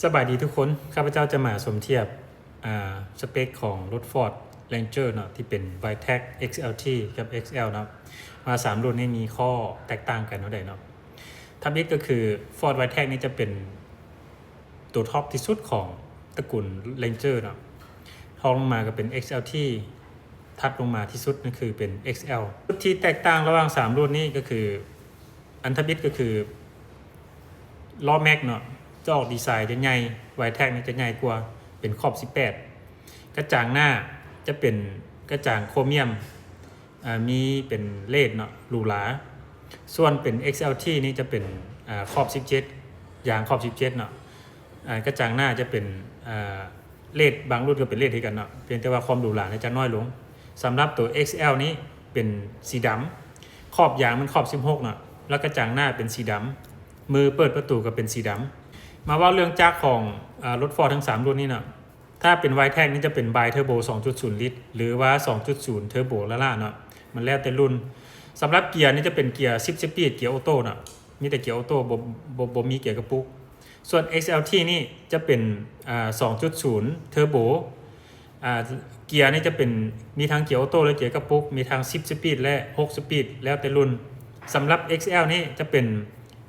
ສະບາຍດີທຸກຄົນ, ຂ້າພະເຈົ້າຈະມາສົມທຽບ ອ່າ ສະເປັກຂອງລົດ Ford Ranger ເນາະ ທີ່ເປັນ Y-Trac XLT ກັບ XL ເນາະ ວ່າສາມລຸ້ນນີ້ມີຂໍ້ແຕກຕ່າງກັນແນວໃດເນາະ. ທຳອິດກໍຄື Ford Y-Trac ນີ້ຈະເປັນຕົວທັອບທີ່ສຸດຂອງຕະກຸນ Ranger ເນາະ, ຮອງລົງມາກໍເປັນ XLT, ຖັດລົງມາທີ່ສຸດນັ້ນຄືເປັນ XL. ຈຸດທີ່ແຕກຕ່າງລະຫວ່າງສາມລຸ້ນນີ້ກໍຄື ອັນທຳອິດກໍຄື ລໍ້ແມັກເນາະ ຈະອອກດີໄຊຈະໃຫຍ່, Y-Trac ນີ້ຈະໃຫຍ່ກວ່າ ເປັນຂອບສິບແປດ. ກະຈັງໜ້າຈະເປັນກະຈັງໂຄຣມຽມ ອາ ມີເປັນເລດເນາະ ຫຼູຫຼາ. ສ່ວນເປັນ XLT ນີ້ຈະເປັນ ອາ ຂອບສິບເຈັດ, ຢາງຂອບສິບເຈັດເນາະ. ອາ ກະຈັງໜ້າຈະເປັນ ອາ ເລດ, ບາງລຸ້ນກໍເປັນເລດຄືກັນເນາະ, ພຽງແຕ່ວ່າຄວາມຫຼູຫຼາຈະນ້ອຍລົງ. ສຳລັບໂຕ XL ນີ້ເປັນສີດຳ, ຂອບຢາງມັນຂອບສິບຫົກເນາະ ແລ້ວກະຈັງໜ້າເປັນສີດຳ, ມືເປີດປະຕູກໍເປັນສີດຳ. ມາເວົ້າເລື່ອງຈັກຂອງ ອາ ລົດ Ford ທັງສາມລຸ້ນນີ້ເນາະ. ຖ້າເປັນ Y-Trac ນີ້ຈະເປັນ Bi-Turbo ສອງຈຸດສູນລິດ ຫຼືວ່າ ສອງຈຸດສູນ Turbo ລ້າໆເນາະ, ມັນແລ້ວແຕ່ລຸ້ນ. ສຳລັບເກຍນີ້ຈະເປັນເກຍ six speed, ເກຍໂອໂຕ້ເນາະ, ມີແຕ່ເກຍໂອໂຕ້ ບໍ່ ບໍ່ ບໍ່ມີເກຍກະປຸກ. ສ່ວນ XLT ນີ້ຈະເປັນ ອາ ສອງຈຸດສູນ Turbo, ອາ ເກຍນີ້ຈະເປັນ ມີທັງເກຍໂອໂຕ້ ແລະ ເກຍກະປຸກ, ມີທັງ six speed ແລະ six speed ແລ້ວແຕ່ລຸ້ນ. ສຳລັບ XL ນີ້ຈະເປັນ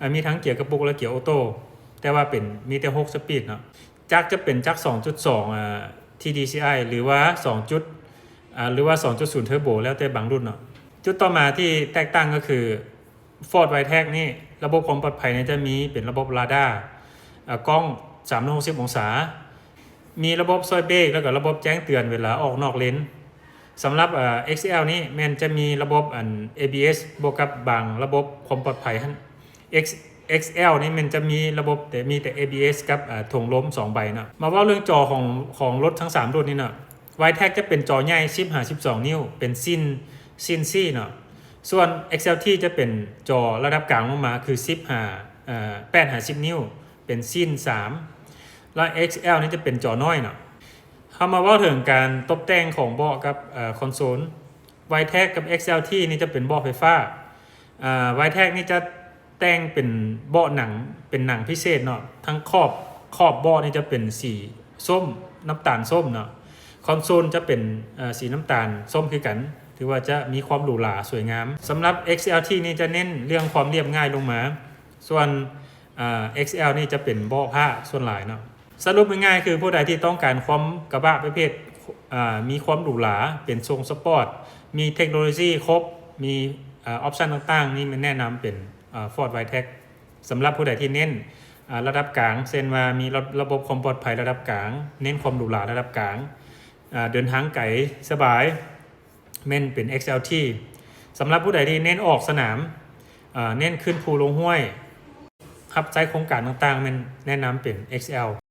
ອາ ມີທັງເກຍກະປຸກ ແລະ ເກຍໂອໂຕ້, ແຕ່ວ່າເປັນ ມີແຕ່ six speed ເນາະ. ຈັກຈະເປັນຈັກ ສອງຈຸດສອງ ອາ TDCI ຫຼືວ່າ ສອງຈຸດ ອາ ຫຼືວ່າ ສອງຈຸດສູນ Turbo ແລ້ວແຕ່ບາງລຸ້ນເນາະ. ຈຸດຕໍ່ມາທີ່ແຕກຕ່າງກໍຄື Ford Y-Trac ນີ້ ລະບົບຄວາມປອດໄພນີ້ຈະມີເປັນລະບົບລາດາ, ອາ ກ້ອງສາມຮ້ອຍຫົກສິບອົງສາ, ມີລະບົບຊ່ອຍເບຣກ ແລ້ວກໍລະບົບແຈ້ງເຕືອນເວລາອອກນອກເລນ. ສຳລັບ ອາ XL ນີ້ແມ່ນຈະມີລະບົບ ອັນ ABS ບວກກັບບາງລະບົບຄວາມປອດໄພຫັ້ນ. X- XL ນີ້ແມ່ນຈະມີລະບົບແຕ່ ມີແຕ່ ABS ກັບ ອາ ຖົງລົມສອງໃບເນາະ. ມາເວົ້າເລື່ອງຈໍຂອງ ຂອງລົດທັງສາມລຸ້ນນີ້ເນາະ. Y-Trac ຈະເປັນຈໍໃຫຍ່ ສິບຫາສິບສອງ ນິ້ວ ເປັນຊິ້ນ ຊິ້ນສີ່ເນາະ. ສ່ວນ XLT ຈະເປັນຈໍລະດັບກາງລົງມາ ຄື ສິບຫາ ເອີ ແປດຫາສິບ ນິ້ວ ເປັນຊິ້ນສາມ ແລະ XL ນີ້ຈະເປັນຈໍນ້ອຍເນາະ. ເຮົາມາເວົ້າເຖິງການຕົບແຕ່ງຂອງເບາະກັບ ເອີ ຄອນໂຊນ. Y-Trac ກັບ XLT ນີ້ຈະເປັນເບາະໄຟຟ້າ. ອາ Y-Trac ນີ້ຈະແຕ່ງເປັນເບາະໜັງ ເປັນໜັງພິເສດເນາະ, ທັງຂອບ ຂອບເບາະນີ້ຈະເປັນສີສົ້ມ ນ້ຳຕານສົ້ມເນາະ, ຄອນໂຊນຈະເປັນ ເອີ ສີນ້ຳຕານສົ້ມຄືກັນ, ຖືວ່າຈະມີຄວາມຫຼູຫຼາສວຍງາມ. ສຳລັບ XLT ນີ້ຈະເນັ້ນເລື່ອງຄວາມລຽບງ່າຍລົງມາ, ສ່ວນ ອາ XL ນີ້ຈະເປັນເບາະຜ້າສ່ວນຫຼາຍເນາະ. ສະຫຼຸບງ່າຍໆ ຄືຜູ້ໃດທີ່ຕ້ອງການຄວາມ ກະບະປະເພດ ອາ ມີຄວາມຫຼູຫຼາ ເປັນຊົງສະປອດ ມີເທັກໂນໂລຢີຄົບ ມີ ອາ ອອບຊັນຕ່າງໆ ນີ້ແມ່ນແນະນຳເປັນ ອາ Ford Y-Trac. ສຳລັບຜູ້ໃດທີ່ເນັ້ນ ອາ ລະດັບກາງ ເຊັ່ນວ່າມີລະ ລະບົບຄວາມປອດໄພລະດັບກາງ, ເນັ້ນຄວາມຫຼູຫຼາລະດັບກາງ, ອາ ເດີນທາງໄກສະບາຍ ແມ່ນເປັນ XLT. ສຳລັບຜູ້ໃດທີ່ເນັ້ນອອກສະໜາມ ເອີ ເນັ້ນຂຶ້ນພູລົງຫ້ວຍ ຮັບໃຊ້ໂຄງການຕ່າງໆ ແມ່ນແນະນຳເປັນ XL.